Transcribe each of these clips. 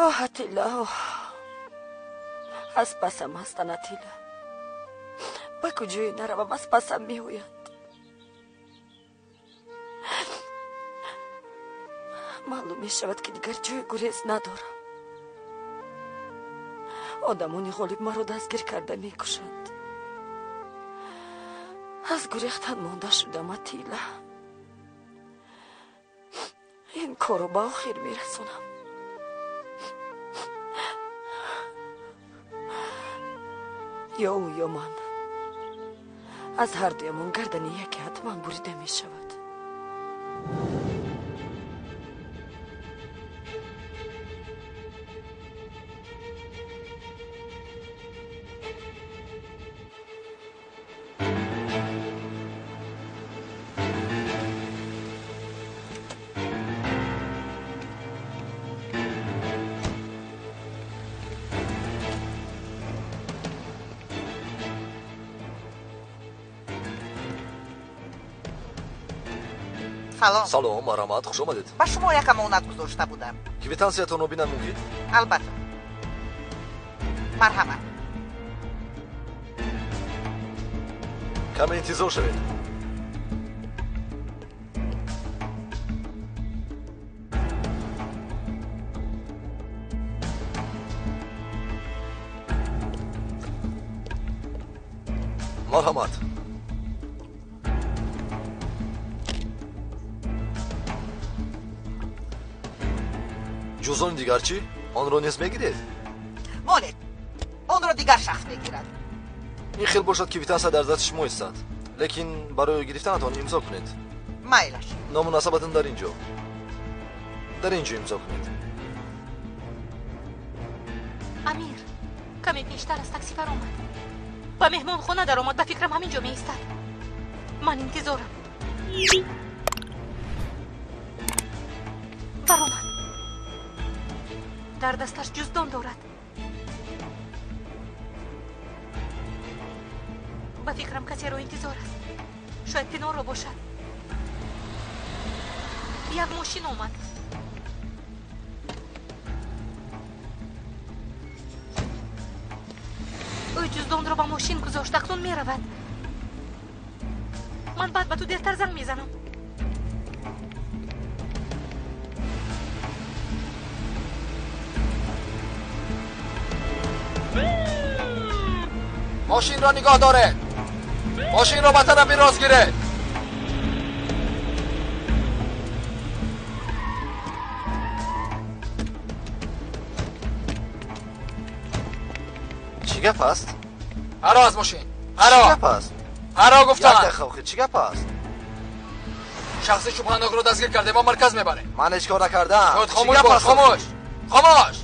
Оҳ, Атилла, оҳ, аз пасам ҳастанд, Атилла. Ба куҷое наравам, аз пасам меоянд. Маълум мешавад, ки дигар ҷои гурез надорам. Одамони ғолиб маро дастгир карда мекушанд. Аз гурехтан монда шудам, Атилла. Ин корро ба охир мерасонам. Ё ӯ, ё ман. Аз ҳар дуямон гардани яке ҳатман бурида мешавад. Салом. Салом, марҳамат, хуш омадед. Ба шумо як амонат гузошта будам. Квитансиятонро бинам мумкин? Албатта. Марҳамат. Каме интизор шавед. Марҳамат. Ҷуздони дигар чӣ? Онро низ мегиред? Монед, онро дигар шахс мегирад. Ин хел бошад, квитансия дар дасти шумо истад, лекин барои гирифтанатон имзо кунед. Майлаш. Ному насабатон дар ин ҷо. Дар ин ҷо имзо кунед. Амир, каме пештар аз такси баромад. Ба меҳмонхона даромад, ба фикрам ҳамин ҷо меистад. Ман интизорам. Баромад. Дар дасташ ҷуздон дорад. Ба фикрам касеро интизор аст. Шояд Пинорро бошад. Як мошин омад. Ӯ ҷуздонро ба мошин гузошт, акнун меравад. Ман баъд ба ту дертар занг мезанам. Мошинро нигоҳ доред. Мошинро ба тарафи рост гиред. Чӣ гап аст? Ҳаро аз мошин. Ҳаро. Чӣ гап аст? Ҳаро гуфтам. Як дақиқа, охир чӣ гап аст? Шахси шубҳанокро дастгир кардем, ба марказ мебарем. Ман ҳеҷ кор накардам. Хомӯш бош, хомӯш. Хомӯш.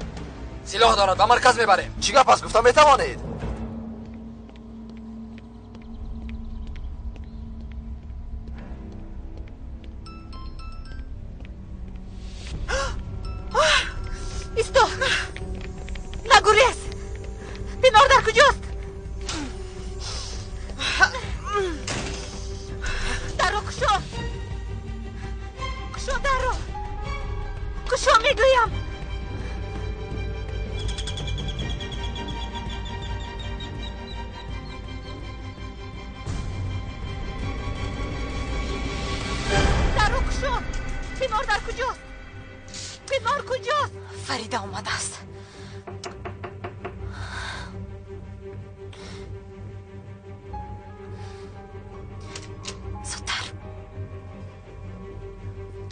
Силоҳ дорад, ба марказ мебарем. Чӣ гап аст? Гуфта метавонед? Исто! Нагурез! Пинор дар куҷост? Дарро кушо! Кушо дарро! Кушо мегӯям! Дарро кушо! Пинор дар куҷост? Пинор куҷост? Фарида омадааст. Зудтар.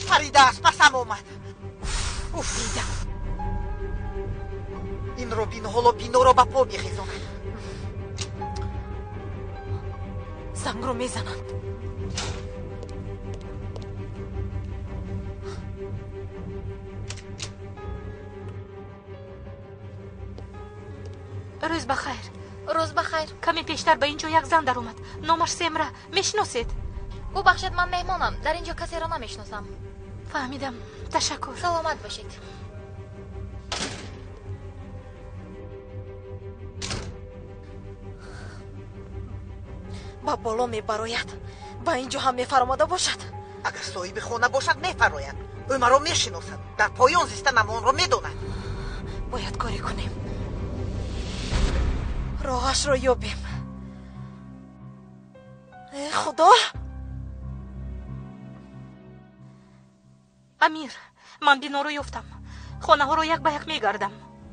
Фарида аз пасам омад. Уф, дидам. Инро бин, ҳоло биноро ба по мехезонад. Зангро мезананд. Рӯз ба хайр. Рӯз ба хайр. Каме пештар ба ин ҷо як зан даромад. Номаш Семра. Мешиносед? Бубахшед, ман меҳмонам. Дар ин ҷо касеро намешиносам. Фаҳмидам. Ташаккур. Саломат бошед. Ба боло мебарояд. Ба ин ҷо ҳам мефаромада бошад. Агар соҳиби хона бошад, мефарояд. Ӯ маро мешиносад. Дар поён зистанам онро медонад. Бояд коре кунем, роҳашро ёбем. Э Худо! Амир, ман биноро ёфтам. Хонаҳоро як ба як мегардам.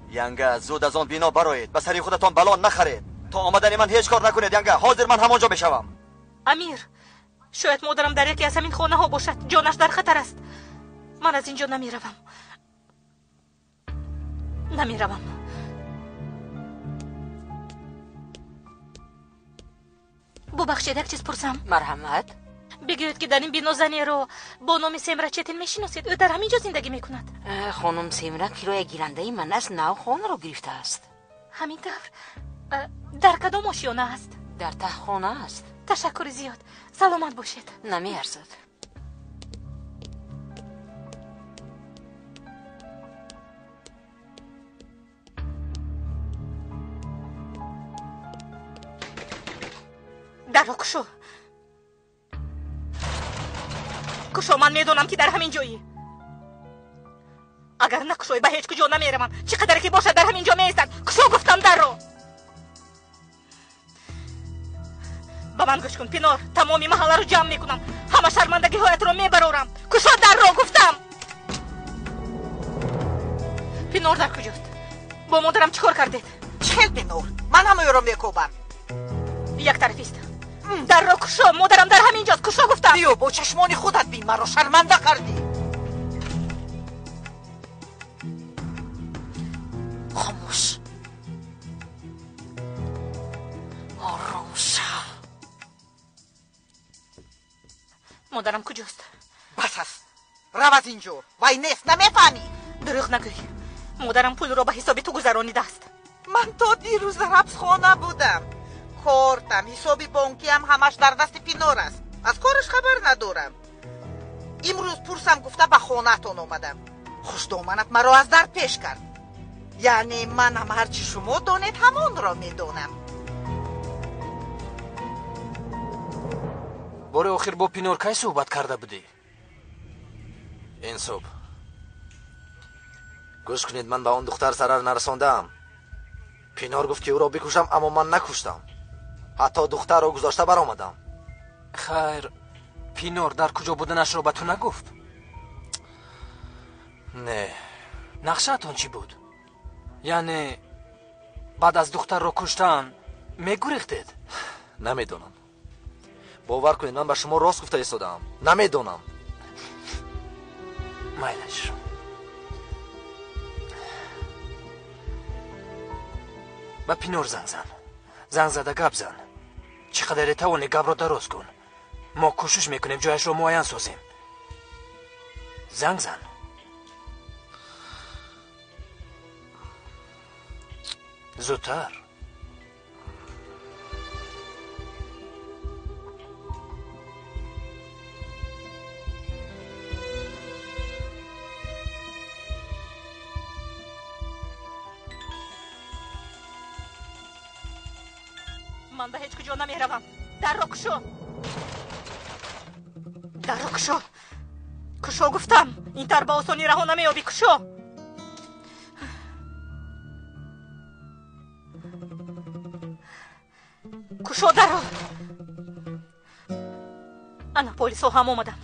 Янга, зуд аз он бино бароед. Ба сари худатон бало нахаред. То омадани ман ҳеҷ кор накунед, Янга. Ҳозир ман ҳамон ҷо мешавам. Амир, шояд модарам дар яке аз ҳамин хонаҳо бошад. Ҷонаш дар хатар аст. Ман аз ин ҷо намеравам. Намеравам. Бубахшед, як чиз пурсам. Марҳамат. Бигӯед, ки дар ин бино занеро бо номи Семра Четин мешиносед. Ӯ дар ҳамин ҷо зиндагӣ мекунад. Хонум Семра кироягирандаи ман аст, нав хонаро гирифтааст. Ҳамин тавр. Дар кадом ошёна аст? Дар таҳхона аст. Ташаккури зиёд. Саломат бошед. Намеарзад. Дарро кушо. Кушо, ман медонам, ки дар ҳамин ҷоӣ. Агар накушоӣ, ба ҳеҷ куҷо намеравам. Чӣ қадаре ки бошад, дар ҳамин ҷо меистад. Кушо, гуфтам дарро. Ба ман гӯш кун, Пинор. Тамоми маҳалларо ҷамъ мекунам. Ҳама шармандагиҳоятро мебарорам. Кушо дарро, гуфтам. Пинор дар куҷост? Бо модарам чӣ кор кардед? Чӣ хел Пинор? Ман ҳамаёро мекобам. Як тарафист. Дарро кушо, модарам дар ҳамин ҷост. Кушо, гуфтам. Биё, бо чашмони худат бин, маро шарманда кардӣ. Хомӯш, ором шав. Модарам куҷост? Бас аст, рав аз ин ҷо. Вай нест, намефаҳмӣ? Дурӯғ нагӯй. Модарам пулро ба ҳисоби ту гузаронидааст. Ман то дирӯз дар ҳабсхона будам. Кортам, ҳисоби бонкиам ҳамаш дар дасти Пинор аст. Аз кораш хабар надорам. Имрӯз пурсам гуфта ба хонаатон омадам. Хушдоманат маро аз дар пеш кард. Яъне манам ҳарчи шумо донед, ҳамонро медонам. Бори охир бо Пинор кай суҳбат карда будӣ? Ин субҳ. Гӯш кунед, ман ба он духтар зарар нарасондаам. Пинор гуфт, ки ӯро бикушам, аммо ман накуштам. Ҳатто духтарро гузошта баромадам. Хайр, Пинор дар куҷо буданашро ба ту нагуфт? Не. Нақшаатон чӣ буд? Яъне баъд аз духтарро куштан мегурехтед? Намедонам. Бовар кунед, ман ба шумо рост гуфта истодаам. Намедонам. Майлаш. Ба Пинор занг зан. Занг зада гап зан. Чӣ қадаре тавонӣ гапро дароз кун. Мо кӯшиш мекунем ҷояшро муайян созем. Занг зан. Зудтар. Ман ба ҳеҷ куҷо намеравам. Дарро кушо. Дарро кушо. Кушо, гуфтам. Ин тар ба осонӣ раҳо намеёбӣ. Кушо. Кушо дарро. Ана полисҳо ҳам омаданд.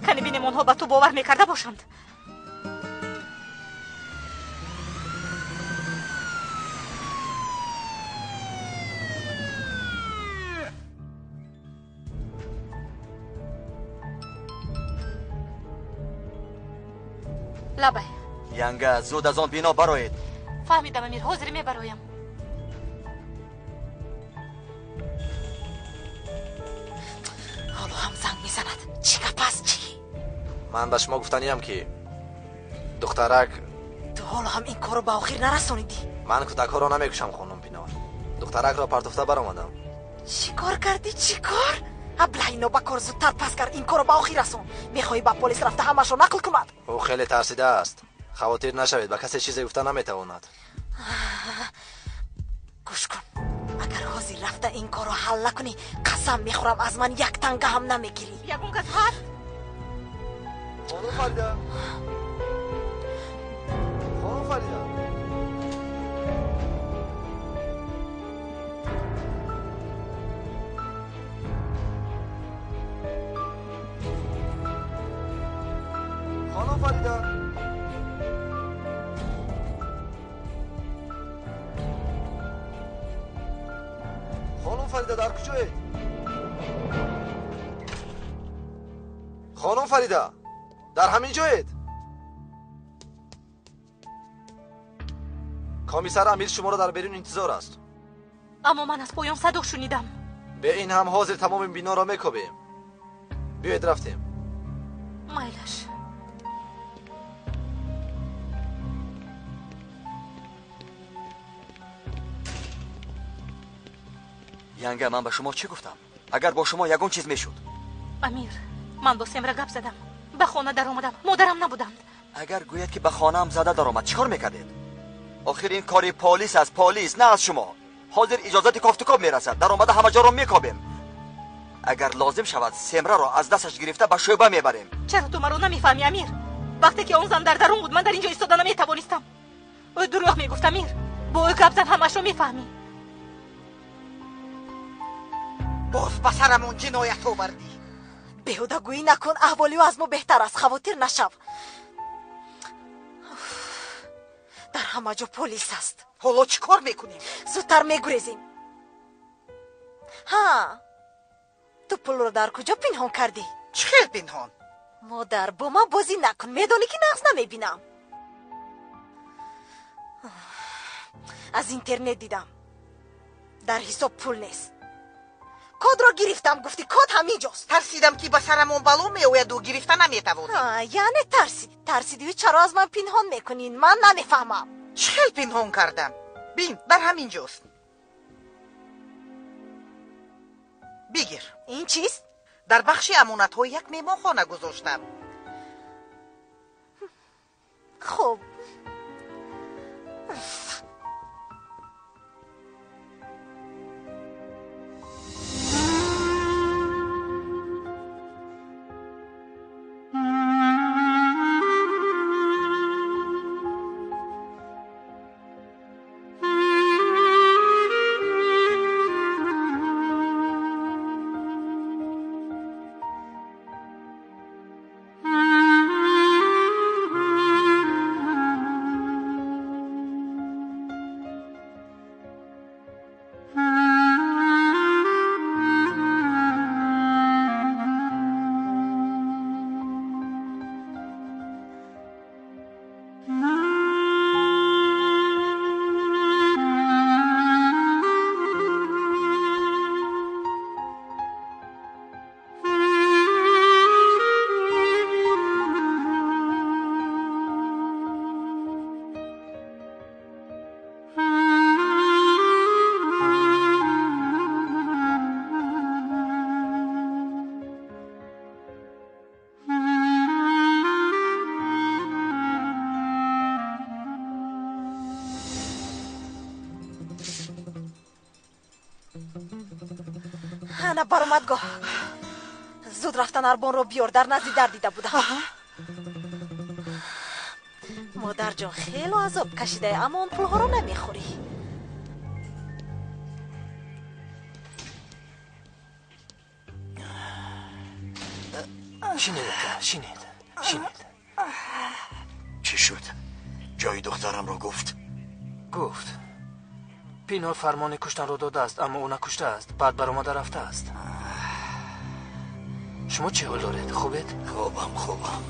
Кани бинем, онҳо ба ту бовар мекарда бошанд. Лабай. Янга, зуд аз он бино бароед. Фаҳмидам, Амир, ҳозир мебароям. Ҳоло ҳам занг мезанад. Чӣ гап аст, чӣ? Ман ба шумо гуфтаниям, ки духтарак. Ту ҳоло ҳам ин корро ба охир нарасонидӣ. Ман кӯдакҳоро намекушам, хонум Пинор. Духтаракро партофта баромадам. Чӣ кор кардӣ, чӣ кор? Аблаҳи нобакор, зудтар пас кард, ин корро ба охир расон. Мехоҳӣ ба полис рафта ҳамашро нақл кунад? Ӯ хеле тарсидааст. Хавотир нашавед, ба касе чизе гуфта наметавонад. Гӯш кун, агар ҳозир рафта ин корро ҳал накунӣ, қасам мехӯрам, аз ман як танга ҳам намегирӣ. Ягон кас ҳаст? Хонум Фарида, хонум Фарида. Фарида! Хонум Фарида, дар куҷоед? Хонум Фарида, дар ҳамин ҷоед? Комиссар Амир шуморо дар берун интизор аст. Аммо ман аз поён садо шунидам. Бе ин ҳам ҳозир тамоми биноро мекобем. Биёед рафтем. Майлаш. Янга, ман ба шумо чӣ гуфтам? Агар бо шумо ягон чиз мешуд. Амир, ман бо Семра гап задам. Ба хона даромадам. Модарам набуданд. Агар гӯяд ки ба хонаам зада даромад, чӣ кор мекардед? Охир ин кори полис аст, полис, на аз шумо. Ҳозир иҷозати кофтукоб мерасад. Даромада ҳама ҷоро мекобем. Агар лозим шавад, Семраро аз дасташ гирифта ба шӯъба мебарем. Чаро ту маро намефаҳмӣ, Амир? Вақте ки он зан дар дарун буд, ман дар ин ҷо истода наметавонистам. Ӯ дурӯғ мегуфт, Амир. Бо ӯ гап зан, ҳамашро мефаҳмӣ. Боз ба сарамон ҷиноят овардӣ. Беҳудагӯӣ накун, аҳволи ӯ аз мо беҳтар аст, хавотир нашав. Дар ҳама ҷо полис аст. Ҳоло чӣ кор мекунем? Зудтар мегурезем. Ҳа, ту пулро дар куҷо пинҳон кардӣ? Чӣ хел пинҳон? Модар, бо ман бозӣ накун, медонӣ ки нағз намебинам. Аз интернет дидам. Дар ҳисоб пул нест. Кодро гирифтам, гуфтӣ код ҳамин ҷост. Тарсидам ки ба сарамон бало меояду гирифта наметавонем. Яъне тарсидӣ. Тарсидию чаро аз ман пинҳон мекунӣ? Ман намефаҳмам. Чӣ хел пинҳон кардам? Бин, дар ҳамин ҷост. Бигир. Ин чист? Дар бахши амонатҳои як меҳмонхона гузоштам. Хуб. Ана баромадгоҳ. Зуд рафтан арбонро биёр, дар назди дар дида будам. Модарҷон, хело азоб кашидаe, аммо он пулҳоро намехӯрӣ. Шинед, ака, шинед, шинед. Чӣ шуд? Ҷои духтарамро гуфт? Гуфт. Пинор фармони куштанро додааст, аммо ӯ накуштааст. Баъд баромада рафтааст. Шумо чӣ ҳол доред? Хубед? Хубам, хубам.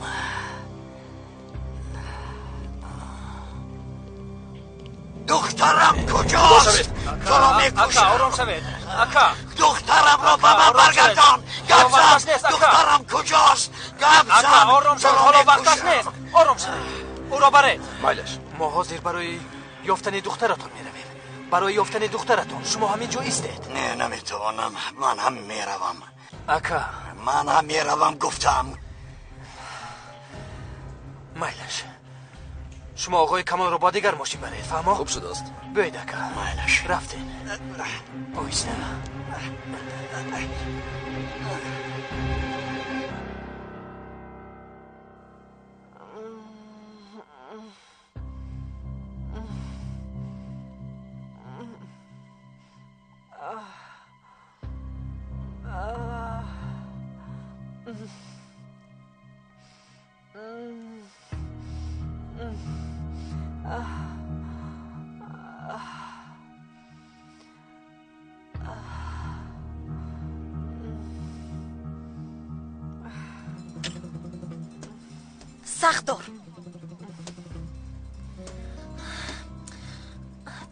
Духтарам куҷост? Туро мекушам. Ака, ором шавед. Ака. Духтарамро ба ман баргардон. Гап зан. Духтарам куҷост? Гап зан. Ака, ором шавед. Ҳоло вақташ нест. Ором шавед. Ӯро баред. Майлаш. Мо ҳозир барои ёфтани духтаратон меравем. Барои ёфтани духтаратон шумо ҳамин ҷо истед. Не, наметавонам. Ман ҳам меравам. Ака. Ман ҳам меравам, гуфтам. Майлаш. Шумо оғои Камолро бо дигар мошин баред, фаҳмо? Хуб шудааст. Биёед, ака. Майлаш. Рафтем. Оҳиста. Сахт дор.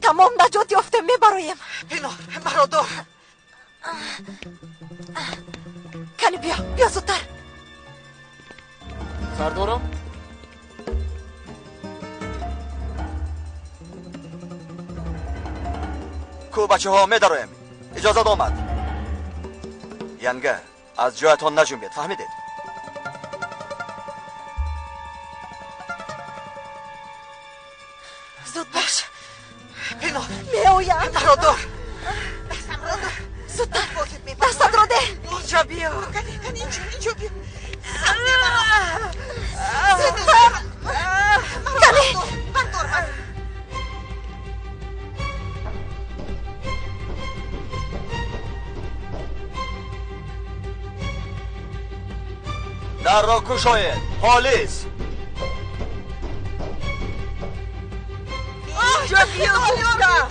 Тамом, наҷот ёфтем, мебароем. Пинор, маро дор. Кани биё, биё зудтар. Сардорам? Ку бачаҳо, медароем. Иҷозат омад. Янга, аз ҷоятон наҷунбед, фаҳмидед? Зуд бош. Пинор, меоям. Маро дор. Зудтар, дастатро деҳ. Инҷо биё. Кани, кани, инҷо, инҷо биё. Зудтар. Кани. Бардор маро. Дарро кушоед, полис! Инҷо биё, гуфтам.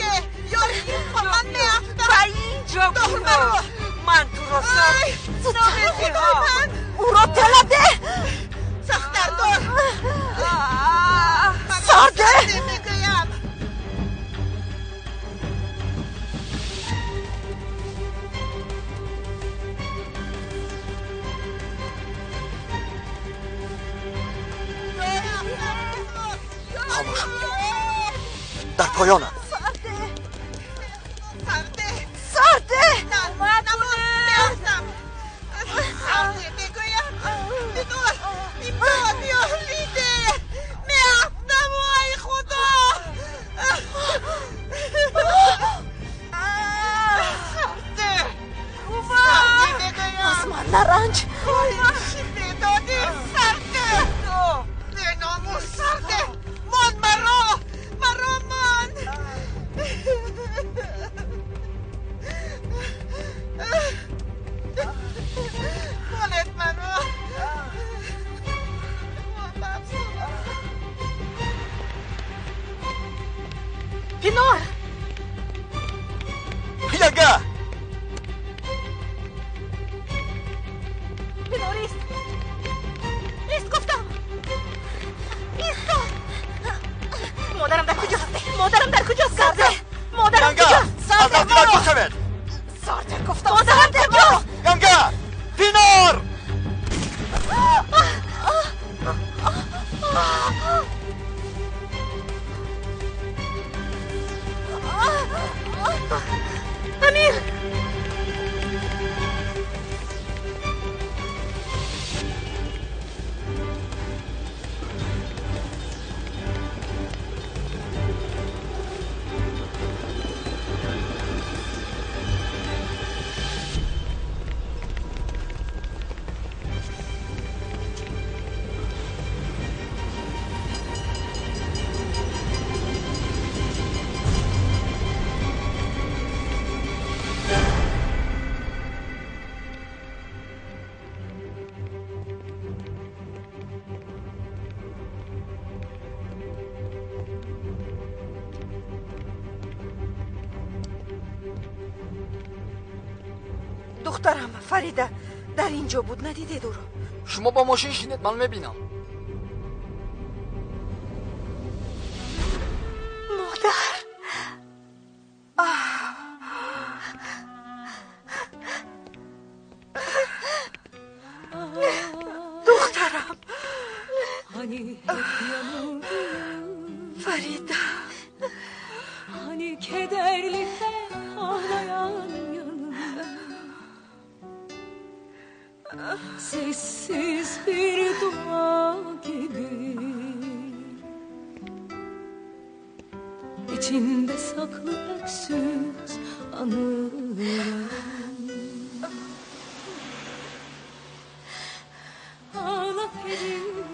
Ман меафтам. Ба инҷо биё. Ман туро сахт намедиҳам. Ӯро тела деҳ. Сахттар дор. Сарде. Мегӯям. Хомӯш. Дар поёнам. Сарде. Сарде. Меафтам. Сарде, мегӯям. Пинор, имдод, ёриде. Меафтам, ой Худо. Сарде. Сарде, мегӯям. Аз ман наранҷ. Ой, чӣ медодӣ? Сарде. Беномус, сарде. Мон маро. Маро мон. Монед маро. Пинор! Янга! Пинор, ист! Ист, гуфтам! Исто! Модарам дар куҷост? Модарам дар куҷост? Сарде! Модарам Янга! куҷост? Аз дасти ман дур шавед! Сарде, гуфтам. Модарам Сарде, куҷост? Янга! Пинор! Амир! Духтарам Фарида дар ин ҷо буд, надидед ӯро? Шумо ба мошин шинед, ман мебинам. Модар! Духтарам Фарида. Hani kederli de ağlayan yanında sessiz bir dua gibi içinde saklı öksüz anılar. Ağla Feride.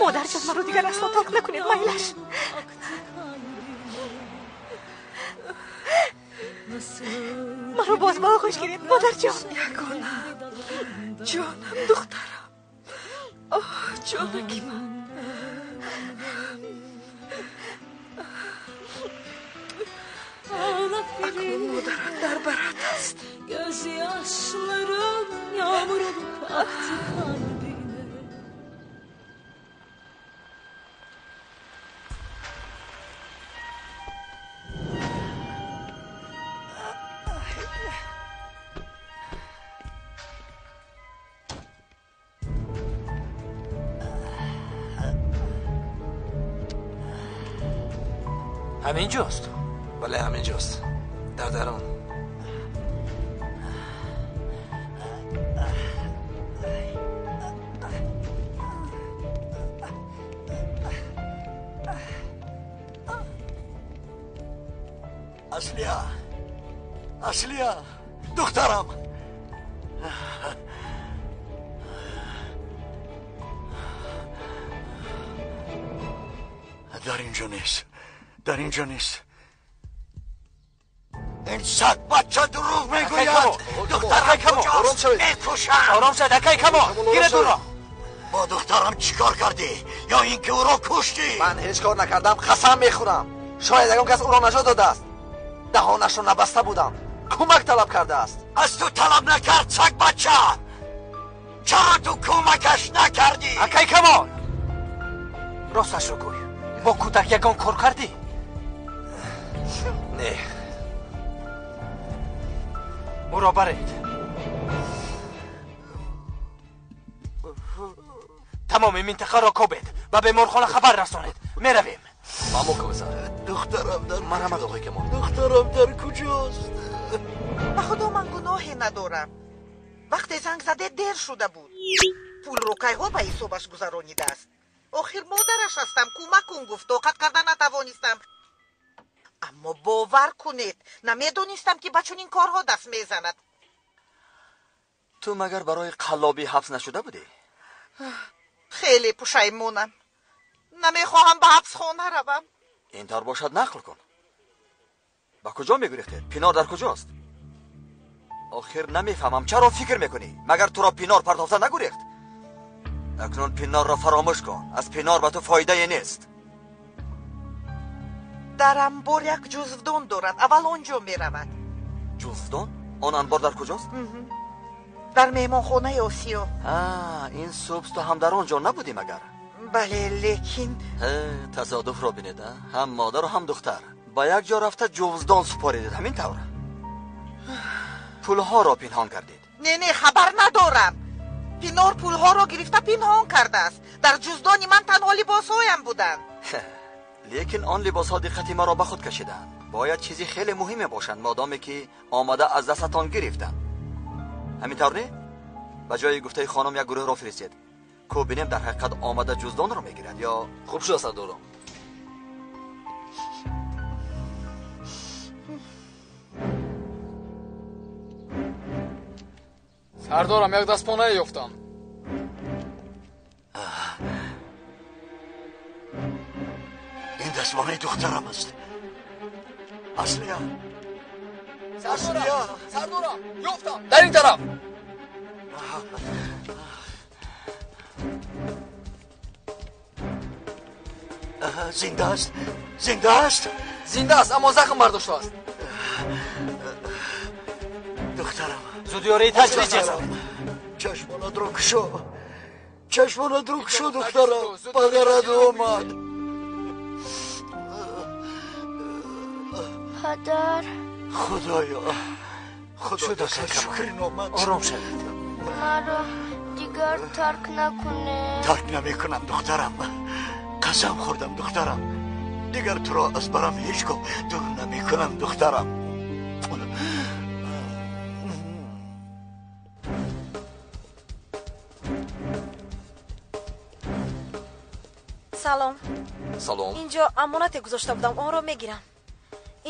Модарҷон, маро дигар асло тарк накунед, майлаш. Маро боз ба оғӯш гиред, модарҷон. Ягона ҷонам, духтарам. Оҳ, ҷонаки ман. Акнун модарат дар барат аст. Gözyaşların yağmur olup aktı kalbine. Ҳамин ҷост? Бале, ҳамин ҷост. Дар дарун. Аслия, Аслия, духтарам. Дар инҷо нест, дар инҷо нест. Ин саг бача дурӯғ мегӯяд. Духтарам куҷост? Мекушам. Ором шавед, акай Камол. Гиред ӯро. Бо духтарам чӣ кор кардӣ? Ё ин ки ӯро куштӣ? Ман ҳеҷ кор накардам, қасам мехӯрам. Шояд ягон кас ӯро наҷот додааст. Даҳонашро набаста будам. Кӯмак талаб кардааст. Аз ту талаб накард, саг бача. Чаро ту кӯмакаш накардӣ? Акай Камол, росташро гӯй. Бо кӯдак ягон кор кардӣ? Не. Ӯро баред. Тамоми минтақаро кобед, ба беморхона хабар расонед. Меравем. Мамо комиссар. Духтарам дар марҳамат, оқои Камол. Духтарам дар куҷост? Ба худо ман гуноҳе надорам. Вақте занг заде дер шуда буд. Пулро кайҳо ба ҳисобаш гузаронидааст. Охир модараш ҳастам, кӯмак кун гуфт, тоқат карда натавонистам. Аммо бовар кунед, намедонистам ки ба чунин корҳо даст мезанад. Ту магар барои қаллобӣ ҳабс нашуда будӣ? Хеле пушаймонам. Намехоҳам ба ҳабсхона равам. Ин тавр бошад, нақл кун. Ба куҷо мегурехтед? Пинор дар куҷост? Охир намефаҳмам, чаро фикр мекунӣ? Магар туро Пинор партофта нагурехт? Акнун Пинорро фаромӯш кун. Аз Пинор ба ту фоидае нест. Дар анбор як ҷузвдон дорад. Аввал он ҷо меравад. Ҷузвдон? Он анбор дар куҷост? Дар меҳмонхонаи Осиё. Ин субҳ ту ҳам дар он ҷо набудӣ магар? Бале, лекин тасодуфро бинед, ҳам модару ҳам духтар ба як ҷо рафта ҷузвдон супоридед, ҳамин тавр? Пулҳоро пинҳон кардед? Не, не, хабар надорам. Пинор пулҳоро гирифта пинҳон кардааст. Дар ҷуздони ман танҳо либосҳоям буданд. Лекин он либосҳо диққати маро ба худ кашиданд. Бояд чизи хеле муҳиме бошанд, модоме ки омада аз дастатон гирифтанд. Ҳамин тавр не? Ба ҷои гуфтаи хонум як гурӯҳро фиристед. Ку бинем дар ҳақиқат омада ҷуздонро мегирад ё... Хуб шуда, сардорам. Сардорам, як дастпонае ёфтам. Ин дастпонаи духтарам аст. Аслия, Аслия. Сардорам, ёфтам. Дар ин тараф. Зинда аст, зинда аст. Зинда аст, аммо захм бардоштааст. Духтарам, зуд ёрии таҷриҷ расонед. Чашмонатро кушо, чашмонатро кушо, духтарам. Падарат омад. Падар. Худоё, худоё, шукри номат. Ором шавед. Маро дигар тарк накунед. Тарк намекунам, духтарам. Қасам хӯрдам, духтарам. Дигар туро аз барам ҳеҷ гоҳ дур намекунам, духтарам. Салом. Салом. Инҷо амонате гузошта будам, онро мегирам.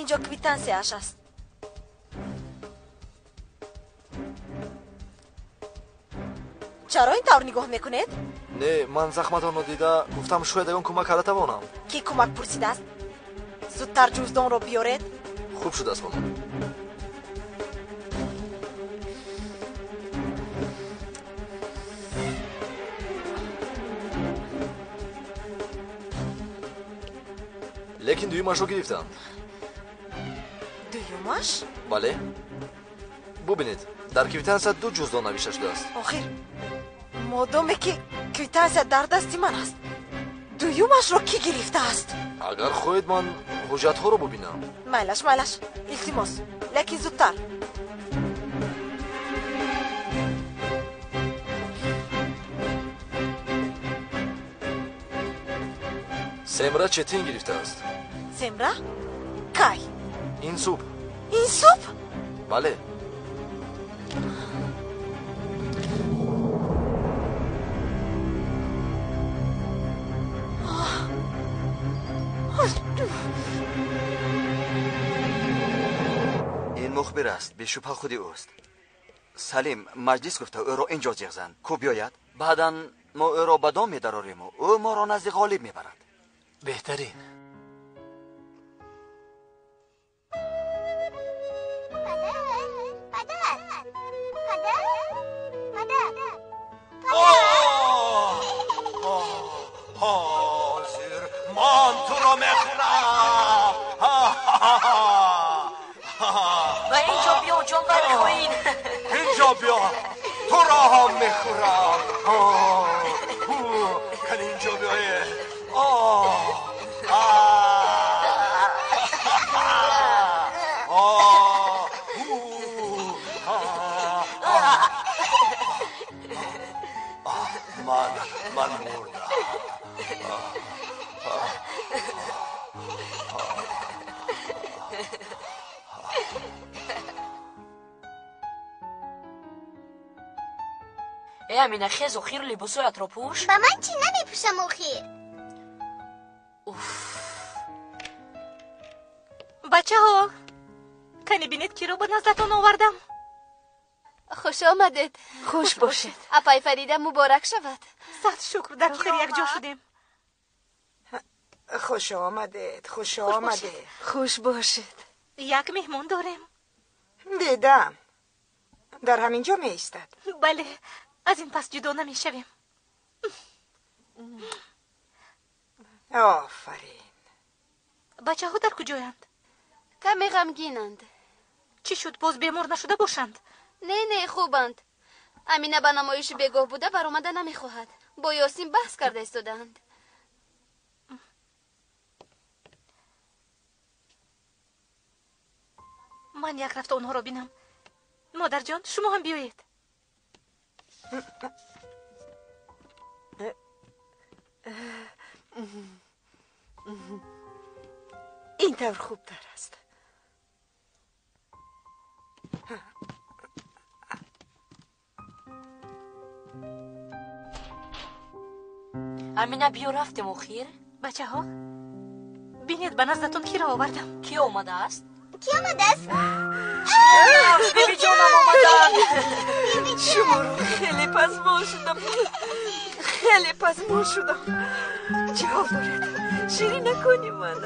Инҷо квитансияш аст. Чаро ин тавр нигоҳ мекунед? Не, ман захматонро дида гуфтам шояд ягон кӯмак карда тавонам. Кӣ кӯмак пурсидааст? Зудтар ҷуздонро биёред. Хуб шудааст, хонум. Лекин дуюмашро гирифтанд. Дуюмаш? Бале. Бубинед, дар квитансия ду ҷуздон навишта шудааст. Охир, модоме ки квитансия дар дасти ман аст, дуюмашро кӣ гирифтааст? Агар хоҳед, ман ҳуҷҷатҳоро бубинам. Майлаш, майлаш, илтимос, лекин зудтар. Семра Четин гирифтааст. Семра? Кай? Ин субҳ. Ин субҳ? Бале. Ин мухбир аст, бешубҳа худи ӯст. Салим, маҷлис гуфта ӯро инҷо ҷеғ зан, ку биёяд. Баъдан мо ӯро ба дом медарориму ӯ моро назди Ғолиб мебарад. Беҳтарин. Ҳозир ман туро мехӯрам. Ба инҷо биё, ҷонвари хоин. Инҷо биё, туро ҳам мехӯрам. Кан инҷо биёе. Ман мурдам. Э, Амина, хез, охир либосҳоятро пӯш. Ба ман чӣ, намепӯшам охир. Уф. Бачаҳо, кани бинед, киро ба наздатон овардам. Хуш омадед. Хуш бошед. Апай Фарида, муборак шавад. Сад шукр, дар охир якҷо шудем. Хуш омадед, хуш омадед. Хуш бошед. Як меҳмон дорем. Дидам. Дар ҳамин ҷо меистад. Бале, аз ин пас ҷудо намешавем. Офарин. Бачаҳо дар куҷоянд? Каме ғамгинанд. Чӣ шуд, боз бемор нашуда бошанд? Не, не, хубанд. Амина ба намоиши бегоҳ буда баромада намехоҳад. Бо Ёсин баҳс карда истодаанд. Ман як рафта онҳоро бинам. Модарҷон, шумо ҳам биёед. Ин тавр хубтар аст. Амина, биё, рафтем охир. Бачаҳо, бинед, ба наздатон киро овардам. Кӣ омадааст? Кӣ омадааст? Бибиҷонам омаданд. Шуморо хеле пазмон шудам, хеле пазмон шудам. Чӣ ҳол доред, ширинакони ман?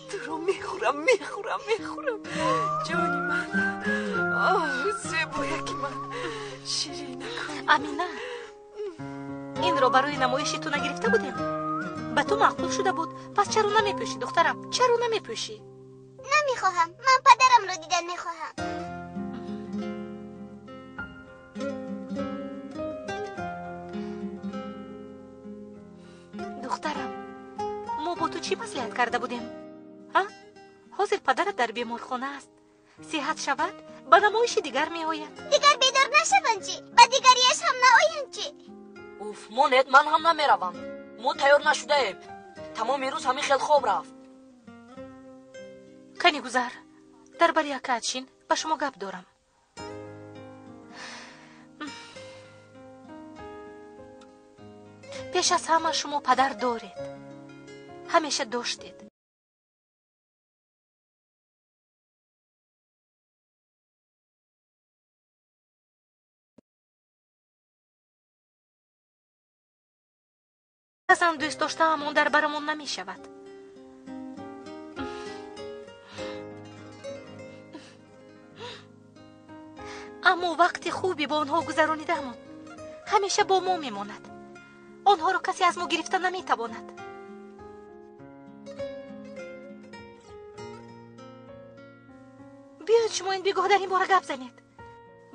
Туро мехӯрам, мехӯрам, мехӯрам, ҷони ман. Оҳ, зебояки ман, ширинакони. Амина, инро барои намоиши ту нагирифта будем? Ба ту маъқул шуда буд. Пас чаро намепӯшӣ, духтарам? Чаро намепӯшӣ? Намехоҳам. Ман падарамро дидан мехоҳам. Духтарам, мо бо ту чӣ маслиҳат карда будем? А? Ҳозир падарат дар беморхона аст. Сиҳат шавад, ба намоиши дигар меояд. Дигар бедор нашаванд чӣ? Ба дигарияш ҳам наоянд чӣ? Уф, монед, ман ҳам намеравам. Мо тайёр нашудаем. Тамоми рӯз ҳамин хел хоб рафт. Кани гузар, дар бари акаат шин, ба шумо гап дорам. Пеш аз ҳама шумо падар доред, ҳамеша доштед. Баъзан дӯст доштаамон дар барамон намешавад. Аммо вақти хуби бо онҳо гузаронидаамон ҳамеша бо мо мемонад. Онҳоро касе аз мо гирифта наметавонад. Биёед, шумо ин бегоҳ дар ин бора гап занед.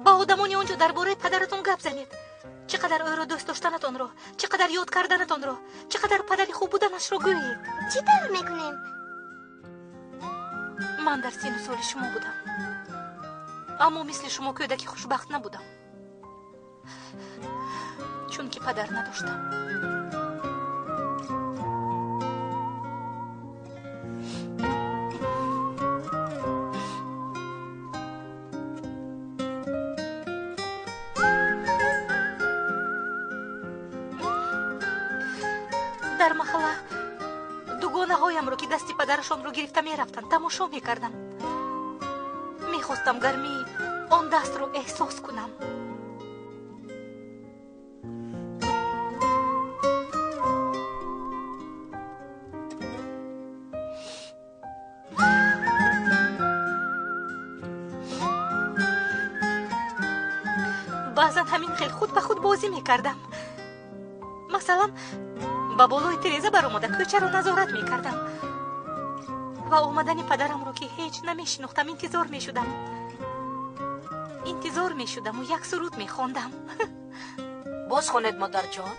Ба одамони он ҷо дар бораи падаратон гап занед. Чӣ қадар ӯро дӯст доштанатонро, чӣ қадар ёд карданатонро, чӣ қадар падари хуб буданашро гӯед. Чӣ тавр мекунем? Ман дар сину соли шумо будам, аммо мисли шумо кӯдаки хушбахт набудам, чунки падар надоштам. Дар маҳалла дугонаҳоямро, ки дасти падарашонро гирифта мерафтанд, тамошо мекардам. Мехостам гармии он дастро эҳсос кунам. Баъзан ҳамин хел худ ба худ бозӣ мекардам. Масалан, ба болои тиреза баромада кӯчаро назорат мекардам ва омадани падарамро, ки ҳеҷ намешинохтам, интизор мешудам. Интизор мешудаму як суруд мехондам. Боз хонед, модарҷон.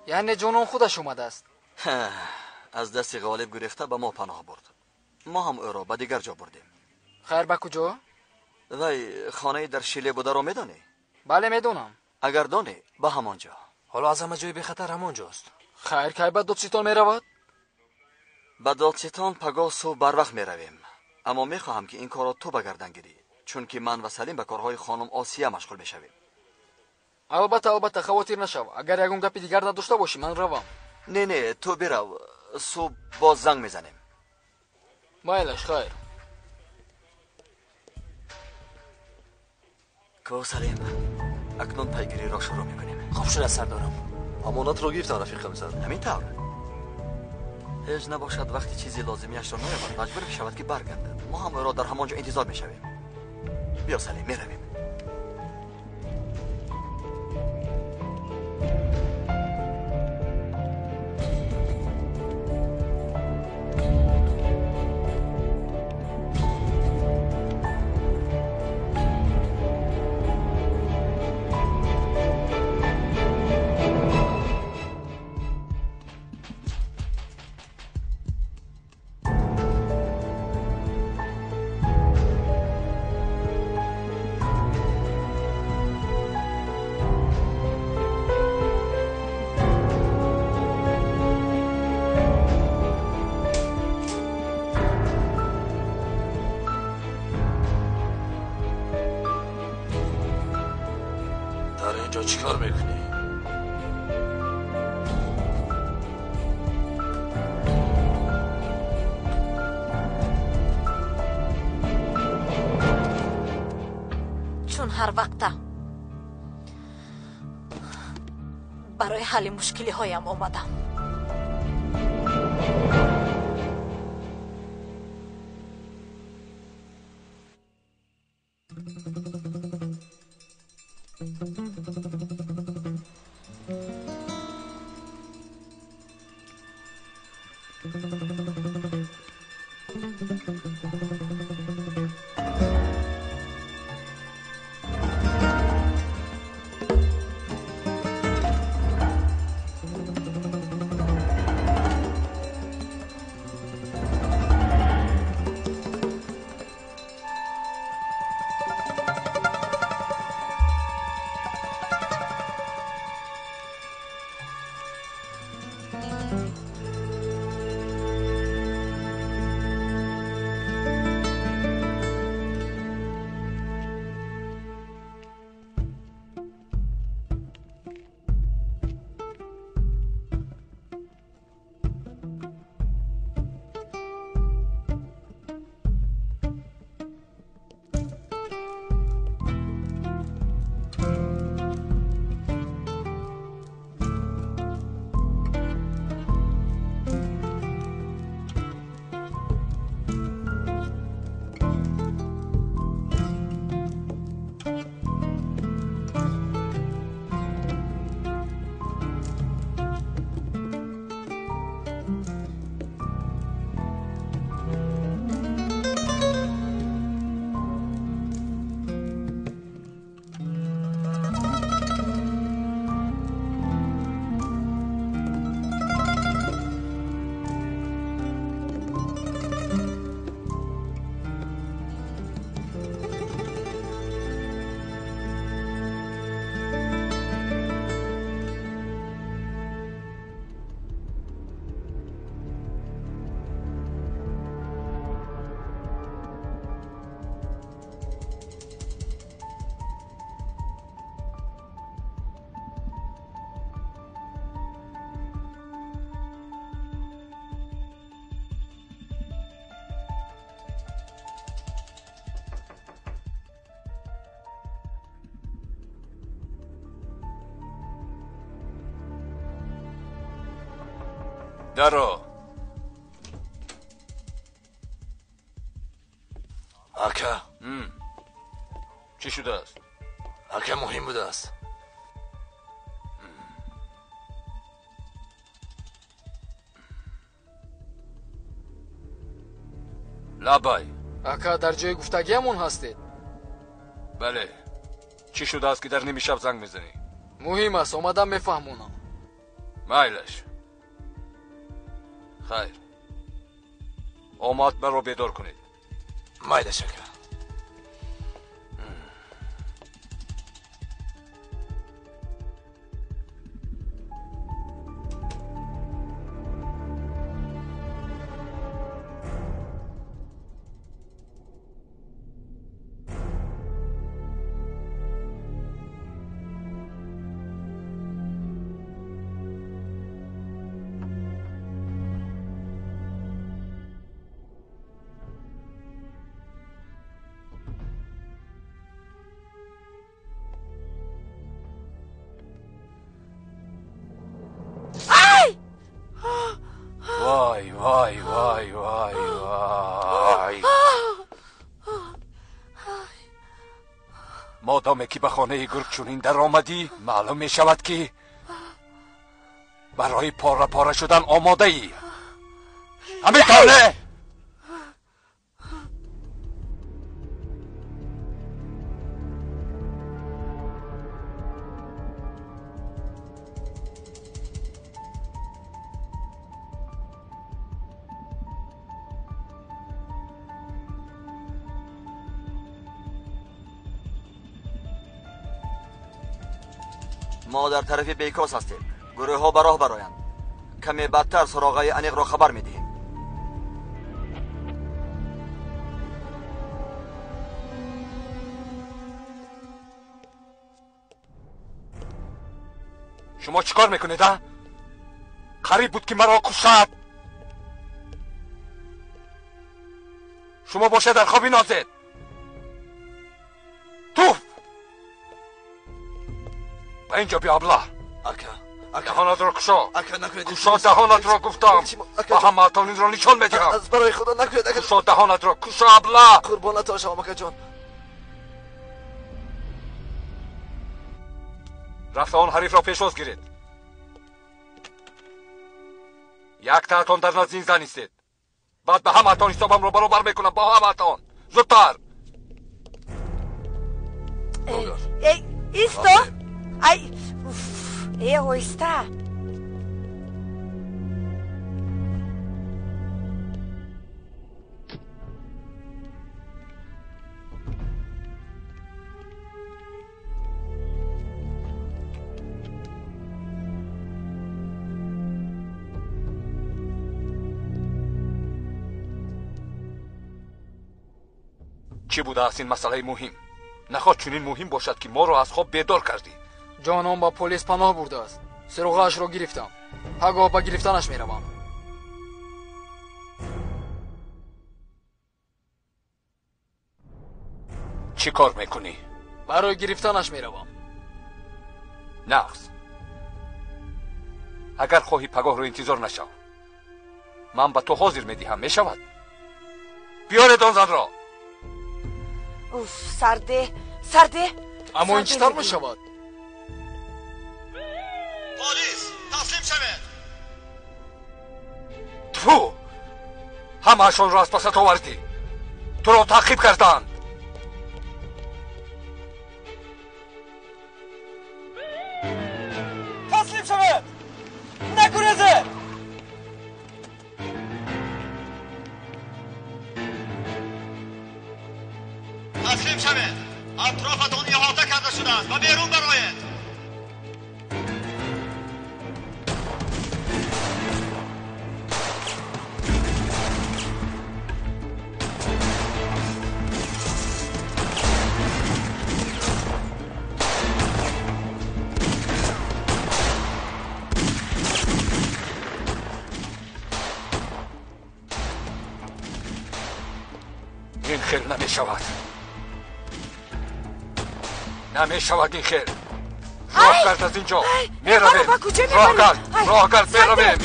Яъне ҷонон худаш омадааст. Аз дасти Ғолиб гурехта ба мо паноҳ бурд. Мо ҳам ӯро ба дигар ҷо бурдем. Хайр, ба куҷо? Вай хонаи дар Шиле бударо медонӣ? Бале, медонам. Агар донӣ, ба ҳамон ҷо. Ҳоло аз ҳама ҷои бехатар ҳамон ҷост. Хайр, кай ба додситон меравад? Ба додситон пагоҳ субҳ барвақт меравем. Аммо мехоҳам, ки ин корро ту ба гардан гирӣ, чунки ман ва Салим ба корҳои хонум Осия машғул мешавем. Албатта, албатта, хавотир нашав. Агар ягон гапи дигар надошта бошӣ, ман равам. Не, не, ту бирав. Субҳ боз занг мезанем. Майлаш, хайр. Ко Салим, акнун пайгириро шурӯъ мекунем. Хуб шуда, сардорам. Амонатро гирифтам, рафиқ комиссар. Ҳамин тавр. Ҳеҷ набошад, вақти чизи лозимиашро наёбад, маҷбур мешавад, ки баргардад. Мо ҳам ӯро дар ҳамон ҷо интизор мешавем. Биё, Салим, меравем. چیکار میکنی؟ Чун ҳар вақта барои ҳалли мушкилиҳоям омадам. Даро. Ака. Чӣ шудааст? Ака, муҳим будааст. Лабай. Ака, дар ҷои гуфтагиамон ҳастед? Бале. Чӣ шудааст, ки дар ними шаб занг мезанӣ? Муҳим аст, омадам мефаҳмонам. Майлаш. Хайр. Омад, маро бедор кунед. Майлаш, ака. Вай, вай, вай, вай, вай. Модоме ки ба хонаи гург чунин даромадӣ, маълум мешавад, ки барои пора-пора шудан омодаӣ. Ҳамин тавр не? Мо дар тарафи Бейкос ҳастем. Гурӯҳҳо ба роҳ бароянд. Каме баъдтар суроғаи аниқро хабар медиҳем. Шумо чӣ кор мекунед, а? Қариб буд, ки маро кушад. Шумо бошад дар хоби нозед. Туф! Ба инҷо биё, абла. Ака, ака. Даҳонатро кушо. Ака, накунед. Кушо даҳонатро, гуфтам. Ба ҳамаатон инро нишон медиҳам. Аз барои худо накунед, ака. Кушо даҳонатро, кушо, абла. Қурбонатон шавам, акаҷон. Рафта он ҳарифро пешвоз гиред. Як таатон дар назди ин зан истед. Баъд ба ҳамаатон ҳисобамро баробар мекунам, ба ҳамаатон. Зудтар. Исто. Ай, уф, оҳиста. Чӣ будааст ин масъалаи муҳим? Нахоҳ чунин муҳим бошад, ки моро аз хоб бедор кардӣ. Ҷонон ба полис паноҳ бурдааст. Суроғаашро гирифтам. Ҳагоҳ ба гирифтанаш меравам. Чӣ кор мекунӣ? Барои гирифтанаш меравам. Нағз. Агар хоҳӣ, пагоҳро интизор нашав. Ман ба ту ҳозир медиҳам, мешавад? Биёред он занро. Уф, сарде, сарде. Аммо ин чӣ тавр мешавад? Полис, таслим шавед! Тфу! Ҳамаашонро аз пасат овардӣ. Туро таъқиб карданд. Таслим шавед! Нагурезед! Таслим шавед! Атрофатон иҳота карда шудааст ва берун бароед! Ин хел намешавад. Намешавад ин хел. Роҳ кард аз ин ҷо. Меравем. Роҳ кард, роҳ кард, меравем.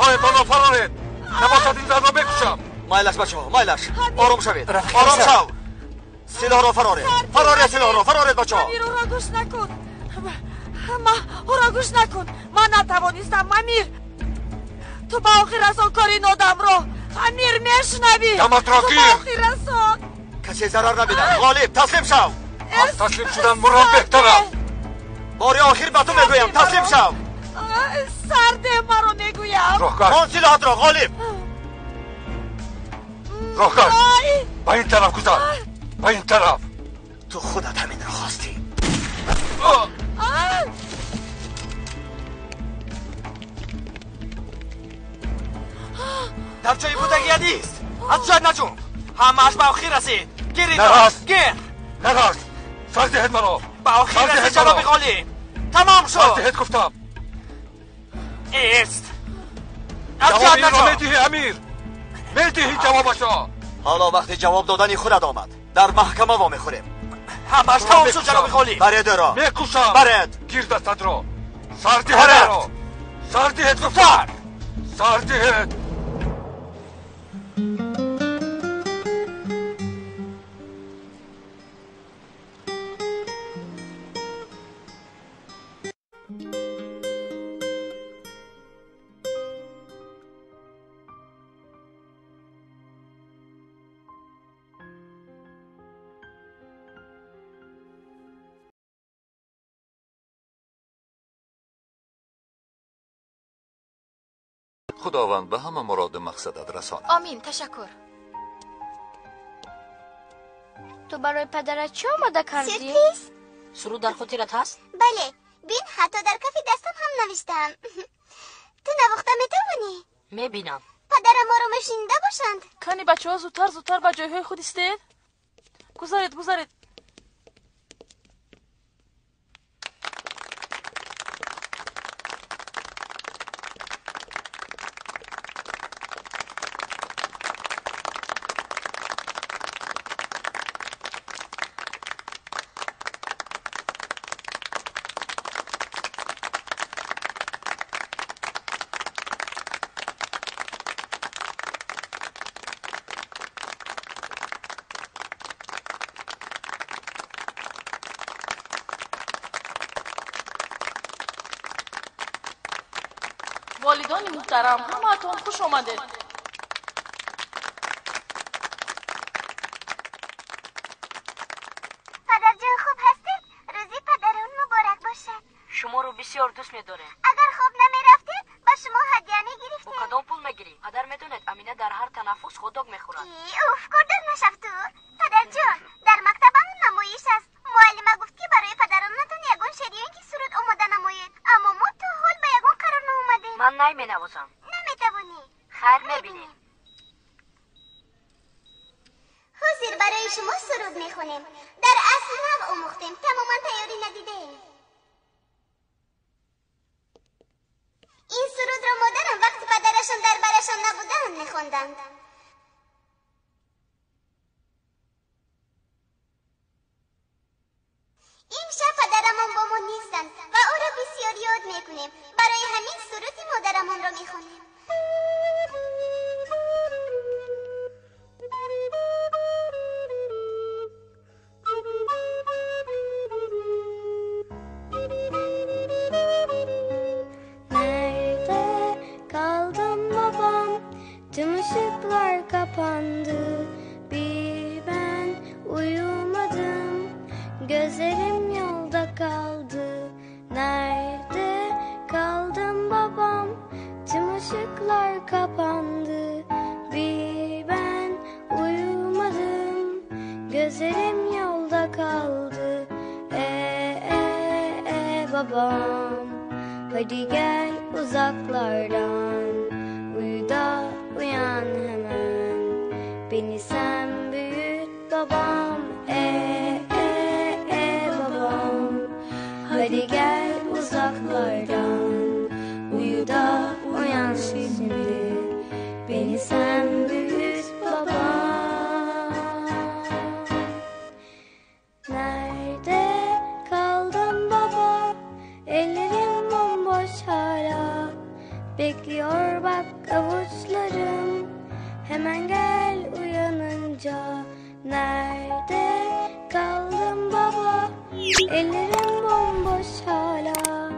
Силоҳҳоятонро фароред, набошад ин занро мекушам. Майлаш, бачаҳо, майлаш, ором шавед, ором шав. Силоҳро фароред, фароред силоҳро, фароред бачаҳо. Амир, ӯро гӯш накун, ӯро гӯш накун. Ман натавонистам, Амир. Ту ба охир расон кори нодамро. Амир, мешунавӣ? Даматро Ту ба гир. охир расон. Касе зарар набинад. Ғолиб, таслим шав. Аз таслим шудан мурам беҳтар аст. Бори охир ба ту мегӯям, таслим шав. Сарде маро мегӯям. Роҳгар. Он силоҳатро, Ғолиб. Роҳгар, ба ин тараф гузар, ба ин тараф. Ту худат ҳаминро хостӣ. Дар ҷои будагия нест. Аз ҷоят наҷунб. Ҳамааш ба охир расид. Гир инро, Нарас. гир. Нарас, сар диҳед маро. Ба охир Сар расид, диҳед ҷаноби маро. Ғолиб. Тамом Сар шуд. диҳед гуфтам. Ист. Аз Ҷавоби ҷоят инро наҷунб. медиҳӣ, Амир, медиҳӣ ҷавобашро. Ҳоло вақти ҷавоб додани худат омад. Дар маҳкама вомехӯрем. Ҳамааш тамом шуд, ҷаноби Ғолиб. Баред ӯро. Мекушам. Баред. Гир дастатро. Сар диҳед Баред. маро. Сар диҳед гуфтам. Сар диҳед. Худованд ба ҳама муроду мақсадат расонад. Омин, ташаккур. Ту барои падарат чӣ омода кардӣ? Сюрприз. Суруд дар хотират ҳаст? Бале, бин, ҳатто дар кафи дастам ҳам навиштаам. Ту навохта метавонӣ? Мебинам. Падарам моро мешунида бошанд. Кани, бачаҳо, зудтар, зудтар ба ҷойҳои худ истед. Гузаред, гузаред. Волидони муҳтарам, ҳамаатон хуш омадед. Падарҷон, хуб ҳастед? Рӯзи падарон муборак бошад. Шуморо бисёр дӯст медорем. Агар хоб намерафтед, ба шумо ҳадя Бо мегирифтем. кадом пул мегирӣ? Падар, медонед, Амина дар ҳар танаффус хот-дог мехӯрад. И, уф, кордор нашав ту. Падарҷон, дар мактабамон намоиш аст. Муаллима гуфт, ки барои падаронатон ягон шеър ё ин ки суруд омода намоед, аммо мо то ҳол ба ягон қарор наомадем. Ман най менавозам. Наметавонӣ? Хайр, мебинем. Ҳозир барои шумо суруд мехонем. Дар асл нав омӯхтем, тамоман тайёрӣ надидаем. Ин сурудро модарам вақти падарашон дар барашон набуданд мехонданд. Имшаб падарамон бо мо нестанд ва ӯро бисёр ёд мекунем. Барои ҳамин суруди модарамонро мехонем. Nerede kaldın babam? Tüm ışıklar kapandı. Bir ben uyumadım. Gözlerim yolda kaldı. Nerede kaldın babam? Tüm ışıklar kapandı. Bir ben uyumadım. Gözlerim yolda kaldı. E e e babam. Hadi gel uzaklardan. Uyu da uyan hemen. Beni sen büyüt babam. E e e babam. Hadi gel uzaklardan. Uyu da uyan şimdi. Beni sen büyüt babam. Nerede kaldın baba? Ellerim bomboş hala. Bekliyor bak Ellerim bomboş hala,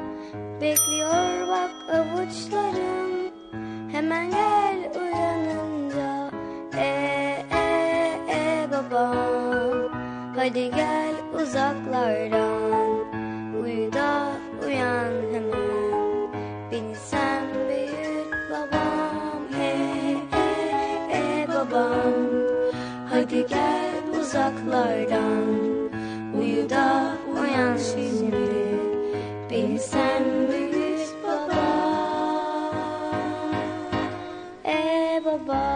bekliyor bak avuçlarım. Hemen gel uyanınca, e e e babam. Hadi gel uzaklardan, uyu da uyan hemen. Beni sen büyüt babam, e e e babam. Hadi gel uzaklardan, uyu da uyan şimdi. Beni sen büyüt babam, e babam.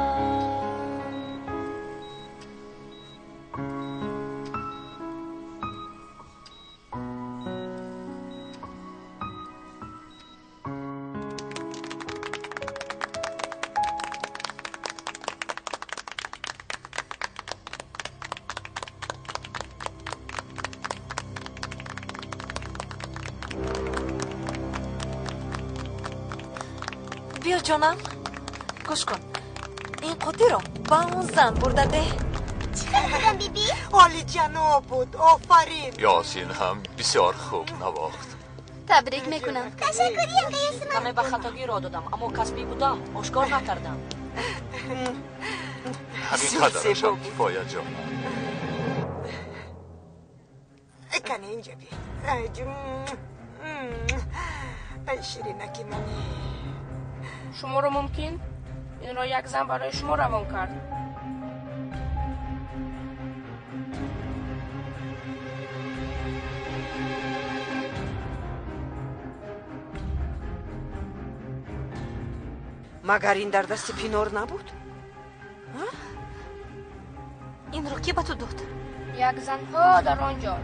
Биё ҷонам, гӯш кун, ин қутиро ба он зан бурда деҳ. Чӣ хел будам, биби? Олиҷаноб буд, офарин. Ёсин ҳам бисёр хуб навохт. Табрик мекунам. Ташаккур, янга Ёсиман. Каме ба хатогӣ роҳ додам, аммо касбӣ будам, ошкор накардам. Ҳамин қадарашам кифоя, ҷонам. Кане инҷа би. Ай ширинаки мани. Шуморо мумкин инро як зан барои шумо равон кард. Магар ин дар дасти Пинор набуд? Инро ки ба ту дод? Як занҳо дар он ҷо.